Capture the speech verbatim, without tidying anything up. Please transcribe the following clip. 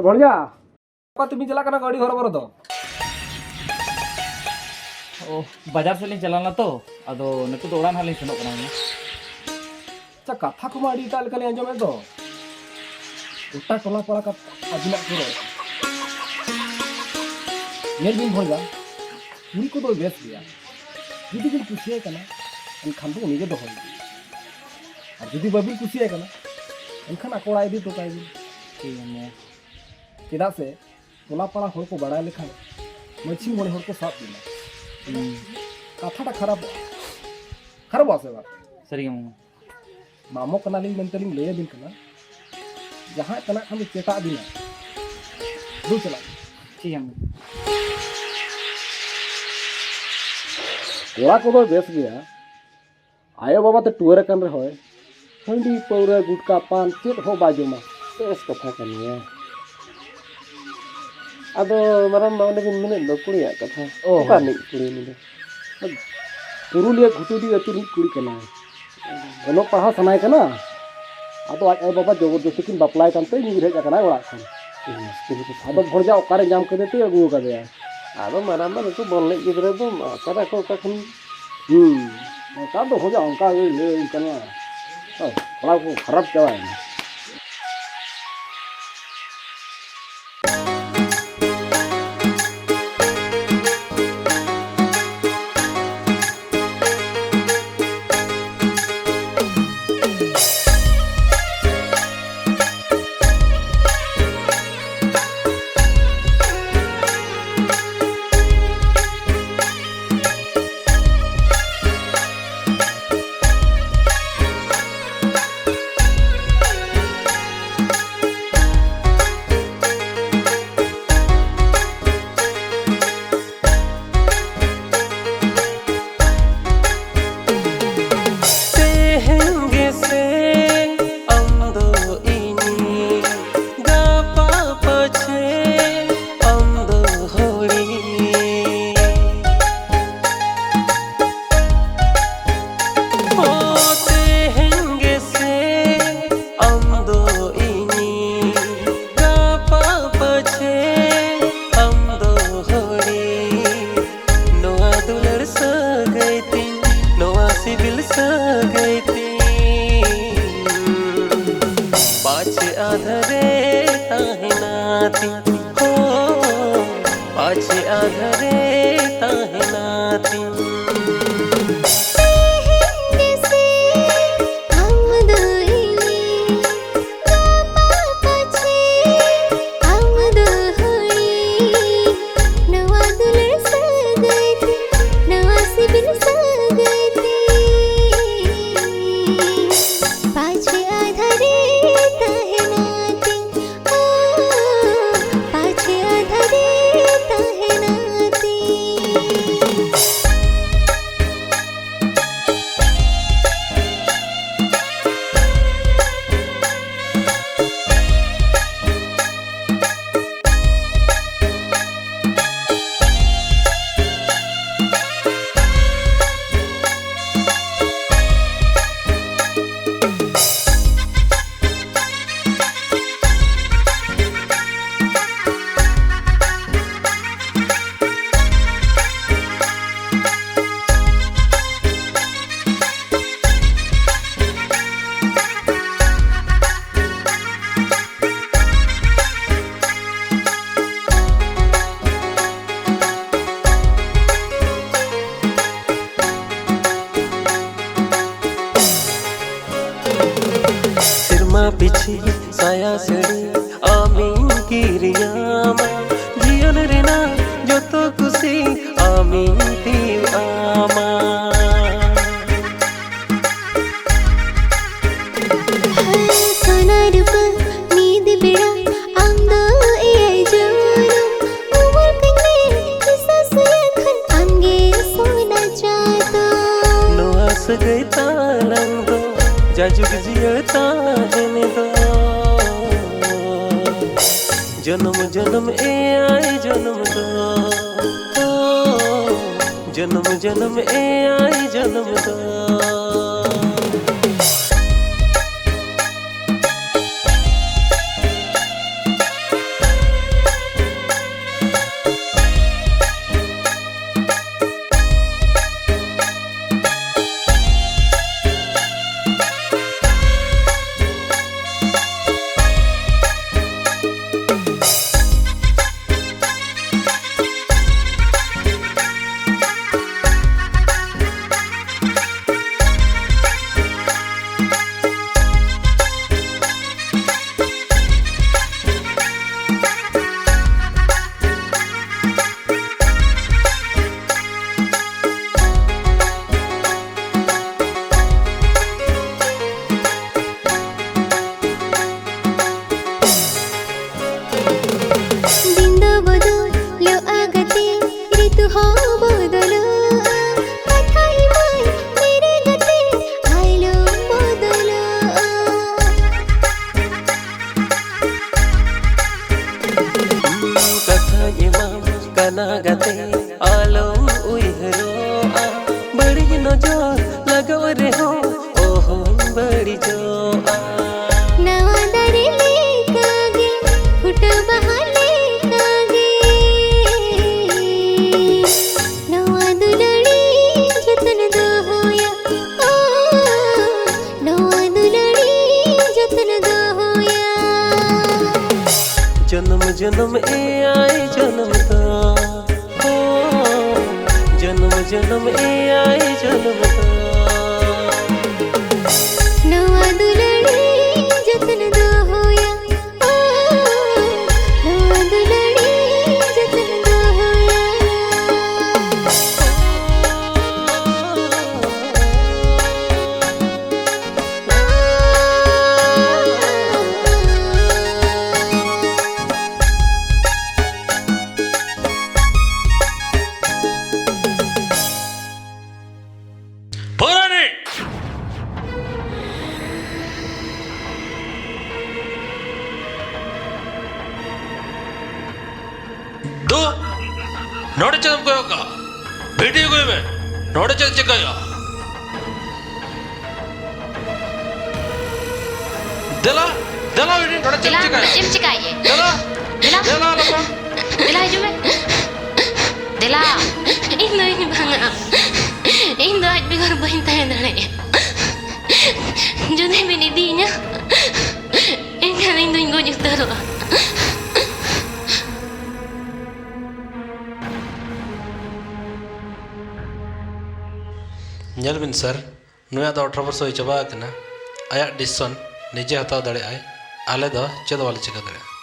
ᱵᱚᱲᱭᱟ, ᱚᱠᱟ ᱛᱮᱵᱤᱱ ᱪᱟᱞᱟᱜ ᱠᱟᱱᱟ ᱜᱟᱹᱰᱤ ᱦᱚᱨᱚ ᱵᱚᱨᱚ ᱫᱚ? ᱚ, ᱵᱟᱡᱟᱨ ᱥᱮᱫ ᱞᱤᱧ ᱪᱟᱞᱟᱣ ᱞᱮᱱᱟ ᱛᱚ, ᱟᱫᱚ ᱱᱤᱛᱚᱜ ᱫᱚ ᱚᱲᱟᱜ ᱱᱟᱦᱟᱜ ᱞᱤᱧ ᱥᱮᱱᱚᱜ ᱠᱟᱱᱟ᱾ ᱟᱪᱪᱷᱟ, ᱠᱟᱛᱷᱟ ᱠᱚᱢᱟ ᱟᱹᱰᱤ ᱮᱴᱟᱜ ᱞᱮᱠᱟᱞᱤᱧ ᱟᱸᱡᱚᱢᱮᱫ ᱫᱚ᱾ ᱜᱚᱴᱟ ᱴᱚᱞᱟ ᱯᱟᱲᱟ ᱠᱟᱛ-, ᱟᱹᱵᱤᱱᱟᱜ ᱠᱚ ᱨᱚᱲ᱾ ᱧᱮᱞ ᱵᱤᱱ ᱵᱷᱚᱲᱡᱟ, ᱠᱩᱲᱤ ᱠᱚᱫᱚ ᱵᱮᱥ ᱜᱮᱭᱟ, ᱡᱩᱫᱤ ᱵᱤᱱ ᱠᱩᱥᱤᱭᱟᱭ ᱠᱟᱱᱟ, ᱮᱱᱠᱷᱟᱱ ᱫᱚ ᱩᱱᱤᱜᱮ ᱫᱚᱦᱚᱭ ᱵᱤᱱ᱾ ᱟᱨ ᱡᱩᱫᱤ ᱵᱟᱹᱵᱤᱱ ᱠᱩᱥᱤᱭᱟᱭ ᱠᱟᱱᱟ, ᱮᱱᱠᱷᱟᱱ ᱟᱠᱚ ᱚᱲᱟᱜ ᱤᱫᱤ ᱦᱚᱴᱚ ᱠᱟᱭ ᱵᱤᱱ᱾ ᱴᱷᱤᱠ ᱜᱮᱭᱟ᱾ ᱪᱮᱫᱟᱜ ᱥᱮ ᱴᱚᱞᱟ ᱯᱟᱲᱟ ᱦᱚᱲ ᱠᱚ ᱵᱟᱲᱟᱭ ᱞᱮᱠᱷᱟᱱ ᱢᱟᱹᱡᱷᱤ ᱢᱚᱬᱮ ᱦᱚᱲ ᱠᱚ ᱥᱟᱵ ᱵᱤᱱᱟ᱾ ᱦᱩᱸ᱾ ᱠᱟᱛᱷᱟᱴᱟ ᱠᱷᱟᱨᱟᱯᱚᱜᱼᱟ, ᱠᱷᱟᱨᱟᱯᱚᱜᱼᱟ ᱥᱮ ᱵᱟᱝ? ᱥᱟᱹᱨᱤ ᱜᱮ ᱢᱟᱢᱟ᱾ ᱢᱟᱢᱚ ᱠᱟᱱᱟᱞᱤᱧ ᱢᱮᱱᱛᱮ ᱞᱤᱧ ᱞᱟᱹᱭ ᱟᱹᱵᱤᱱ ᱠᱟᱱᱟ, ᱡᱟᱦᱟᱸ ᱪᱟᱞᱟᱜ ᱠᱷᱟᱱ ᱫᱚ ᱪᱮᱴᱟᱜ ᱵᱤᱱᱟ᱾ ᱫᱩ ᱪᱟᱞᱟᱜ ᱵᱤᱱ᱾ ᱴᱷᱤᱠ ᱜᱮᱭᱟ ᱢᱟᱢᱟ᱾ ᱠᱚᱲᱟ ᱠᱚᱫᱚ ᱵᱮᱥ ᱜᱮᱭᱟ, ᱟᱭᱳ ᱵᱟᱵᱟ ᱛᱮ ᱴᱩᱣᱟᱹᱨ ᱟᱠᱟᱱ ᱨᱮᱦᱚᱸᱭ ᱦᱟᱺᱰᱤ, ᱯᱟᱹᱣᱨᱟᱹ, ᱜᱩᱴᱠᱟ, ᱯᱟᱱ ᱪᱮᱫ ᱦᱚᱸ ᱵᱟᱭ ᱡᱚᱢᱟ᱾ ᱵᱮᱥ ᱠᱟᱛᱷᱟ ᱠᱟᱱ ᱜᱮᱭᱟ᱾ ᱟᱫᱚ ᱢᱟᱨᱟᱝ ᱵᱟ, ᱚᱸᱰᱮ ᱵᱤᱱ ᱢᱮᱱᱮᱫ ᱫᱚ ᱠᱩᱲᱤᱭᱟᱜ ᱠᱟᱛᱷᱟ, ᱚ, ᱚᱠᱟ ᱦᱳᱭ᱾ ᱨᱤᱱᱤᱡ ᱠᱩᱲᱤ ᱩᱱᱤ ᱫᱚ? ᱯᱩᱨᱩᱞᱤᱭᱟᱹ ᱜᱷᱩᱴᱩᱰᱤ ᱟᱹᱛᱩ ᱨᱤᱱᱤᱡ ᱠᱩᱲᱤ ᱠᱟᱱᱟᱭ᱾ ᱚᱞᱚᱜ ᱯᱟᱲᱦᱟᱣ ᱥᱟᱱᱟᱭᱮ ᱠᱟᱱᱟ, ᱟᱫᱚ ᱟᱡ ᱟᱭᱳ ᱵᱟᱵᱟ ᱡᱚᱵᱚᱨᱫᱚᱥᱛᱤ ᱠᱤᱱ ᱵᱟᱯᱞᱟᱭ ᱠᱟᱱᱛᱮ ᱧᱤᱨ ᱦᱮᱡ ᱟᱠᱟᱱᱟᱭ ᱚᱲᱟᱜ ᱠᱷᱚᱱ᱾ ᱟᱫᱚ ᱵᱷᱚᱲᱡᱟ ᱚᱠᱟᱨᱮ ᱧᱟᱢ ᱠᱮᱫᱮ ᱛᱮ ᱟᱹᱜᱩ ᱟᱠᱟᱫᱮᱭᱟ᱾ ᱟᱫᱚ ᱢᱟᱨᱟᱝ ᱵᱟ, ᱱᱩᱠᱩ ᱵᱚᱞ ᱮᱱᱮᱡ ᱜᱤᱫᱽᱨᱟᱹ ᱫᱚ ᱚᱠᱟᱨᱮ ᱟᱠᱚ ᱚᱠᱟ ᱠᱷᱚᱱ ᱦᱩᱸ, ᱱᱮᱛᱟᱨ ᱫᱚ ᱦᱚᱸ ᱚᱱᱠᱟ ᱜᱮ ᱞᱟᱹᱭ ᱠᱟᱱᱟ᱾ ᱦᱳᱭ, ᱠᱚᱲᱟ ᱠᱚ ᱠᱷᱟᱨᱟᱯ ᱪᱟᱵᱟᱭᱮᱱᱟ᱾ ᱥᱟᱹᱜᱟᱹᱭ ᱛᱤᱧ᱾ ᱯᱟᱪᱷᱮ ᱟᱫᱷᱟᱨᱮ ᱛᱟᱦᱮᱱᱟ ᱛᱤᱧ, ᱦᱳ, ᱯᱟᱪᱷᱮ ᱟᱫᱷᱟᱨᱮ ᱛᱟᱦᱮᱱᱟ ᱛᱤᱧ᱾ ᱛᱮᱦᱮᱧ ᱜᱮᱥᱮ ᱟᱢ ᱫᱚ ᱤᱧ, ᱜᱟᱯᱟ ᱯᱟᱪᱷᱮ ᱟᱢ ᱫᱚ ᱦᱚᱲᱤᱧ᱾ ᱱᱚᱣᱟ ᱫᱩᱞᱟᱹᱲ ᱥᱟᱹᱜᱟᱹᱭ ᱛᱮ, ᱱᱚᱣᱟ ᱥᱤᱵᱤᱞ ᱥᱟᱹᱜᱟᱹᱭ ᱛᱮ, ᱯᱟᱪᱷᱮ ᱟᱫᱷᱟᱨᱮ ᱛᱟᱦᱮᱱᱟ ᱛᱤᱧ, ᱳ, ᱯᱟᱪᱷᱮ ᱟᱫᱷᱟᱨᱮ ᱛᱟᱦᱮᱱᱟ ᱛᱤᱧ᱾ ᱥᱮᱨᱢᱟ ᱯᱤᱪᱷᱤ ᱥᱟᱭᱟ ᱥᱟᱹᱲᱤ ᱟᱢᱤᱧ ᱠᱤᱨᱤᱧᱟᱢᱟ, ᱡᱤᱭᱚᱱ ᱨᱮᱱᱟᱜ ᱡᱚᱛᱚ ᱠᱩᱥᱤ ᱟᱢᱤᱧ ᱛᱤᱭᱩᱜ ᱟᱢᱟ᱾ ᱦᱟᱭ ᱥᱚᱱᱟ ᱨᱩᱯᱟᱹ ᱢᱤᱫ ᱵᱮᱲᱟ ᱟᱢ ᱫᱚ ᱮᱭᱟᱭ ᱡᱚᱱᱚᱢ, ᱩᱢᱩᱞ ᱠᱟᱹᱧ ᱢᱮ ᱠᱤᱥᱟ ᱥᱩᱭᱟᱹ ᱠᱷᱚᱱ ᱟᱢ ᱜᱮ ᱥᱚᱱᱟ ᱪᱟᱸᱫᱚ᱾ ᱱᱚᱣᱟ ᱥᱟᱹᱜᱟᱹᱭ ᱛᱟᱞᱟᱝ ᱫᱚ ᱡᱟᱡᱩᱜᱽ ᱡᱤᱭᱟᱹᱲ ᱛᱟᱦᱮᱱ ᱫᱚ᱾ ᱡᱚᱱᱚᱢ ᱡᱚᱱᱚᱢ ᱮᱭᱟᱭ ᱡᱚᱱᱚᱢ ᱫᱚ, ᱡᱚᱱᱚᱢ ᱡᱚᱱᱚᱢ ᱮᱭᱟᱭ ᱡᱚᱱᱚᱢ ᱫᱚ᱾ ᱡᱚ ᱞᱟᱜᱟᱣ ᱨᱮᱦᱚᱸ ᱚᱦᱚᱢ ᱵᱟᱹᱲᱤᱡᱚᱜᱼᱟ᱾ ᱱᱟᱣᱟ ᱫᱟᱨᱮ ᱞᱮᱠᱟᱜᱮ, ᱯᱷᱩᱴᱟᱹᱣ ᱵᱟᱦᱟ ᱞᱮᱠᱟᱜᱮ, ᱱᱚᱣᱟ ᱫᱩᱞᱟᱹᱲᱤᱧ ᱡᱚᱛᱚᱱ ᱫᱚᱦᱚᱭᱟ᱾ ᱳ, ᱱᱚᱣᱟ ᱫᱩᱞᱟᱹᱲᱤᱧ ᱡᱚᱛᱚᱱ ᱫᱚᱦᱚᱭᱟ᱾ ᱡᱚᱱᱚᱢ ᱡᱚᱱᱚᱢ ᱮᱭᱟᱭ ᱡᱚᱱᱚᱢ ᱫᱚ, ᱳ, ᱡᱚᱱᱚᱢ ᱡᱚᱱᱚᱢ ᱮᱭᱟᱭ ᱡᱚᱱᱚᱢ ᱫᱚ᱾ ᱱᱚᱣᱟ ᱫᱩᱞᱟᱹᱲᱤᱧ ᱡᱚᱛᱚᱱ ᱫᱚᱦᱚᱭᱟ᱾ ᱳ, ᱱᱚᱣᱟ ᱫᱩᱞᱟᱹᱲᱤᱧ ᱡᱚᱛᱚᱱ ᱫᱚᱦᱚᱭᱟ᱾ ᱯᱟᱹᱣᱨᱟᱹ ᱮᱱᱮᱡ! ᱫᱩ, ᱱᱚᱰᱮ ᱪᱮᱫ ᱮᱢ ᱠᱚᱭᱚᱜ ᱠᱟᱜᱼᱟ? ᱵᱷᱤᱰᱤ ᱟᱹᱜᱩᱭ ᱢᱮ᱾ ᱱᱚᱰᱮ ᱪᱮᱫ ᱪᱤᱠᱟᱹᱭᱟ? ᱫᱮᱞᱟ, ᱫᱮᱞᱟ ᱵᱷᱤᱰᱤ, ᱱᱚᱰᱮ ᱪᱮᱫ ᱮᱢ ᱫᱮᱞᱟ, ᱪᱤᱠᱟᱹᱭᱟ? ᱪᱮᱫ ᱮᱢ ᱪᱤᱠᱟᱹᱭᱮᱫ? ᱫᱮᱞᱟ, ᱫᱮᱞᱟ᱾ ᱫᱮᱞᱟ, ᱞᱚᱜᱚᱱ᱾ ᱫᱮᱞᱟ ᱦᱤᱡᱩᱜ ᱢᱮ᱾ ᱫᱮᱞᱟ᱾ ᱤᱧ ᱫᱚ ᱤᱧ ᱵᱟᱝᱟ᱾ ᱤᱧ ᱫᱚ ᱟᱡ ᱵᱮᱜᱚᱨ ᱵᱟᱹᱧ ᱛᱟᱦᱮᱸ ᱫᱟᱲᱮᱭᱟᱜᱼᱟ᱾ ᱡᱩᱫᱤ ᱵᱤᱱ ᱤᱫᱤᱭᱤᱧᱟ, ᱮᱱᱠᱷᱟᱱ ᱤᱧ ᱫᱩᱧ ᱜᱚᱡ ᱩᱛᱟᱹᱨᱚᱜᱼᱟ᱾ ᱧᱮᱞ ᱵᱤᱱ ᱥᱟᱨ, ᱱᱩᱭᱟᱜ ᱫᱚ ᱟᱴᱷᱨᱚ ᱵᱚᱨᱥᱚ ᱦᱩᱭ ᱪᱟᱵᱟ ᱟᱠᱟᱱᱟ᱾ ᱟᱭᱟᱜ decision ᱱᱤᱡᱮ ᱦᱟᱛᱟᱣ ᱫᱟᱲᱮᱭᱟᱜᱼᱟᱭ᱾ ᱟᱞᱮ ᱫᱚ ᱪᱮᱫ ᱦᱚᱸ ᱵᱟᱞᱮ ᱪᱤᱠᱟᱹ ᱫᱟᱲᱮᱭᱟᱜᱼᱟ᱾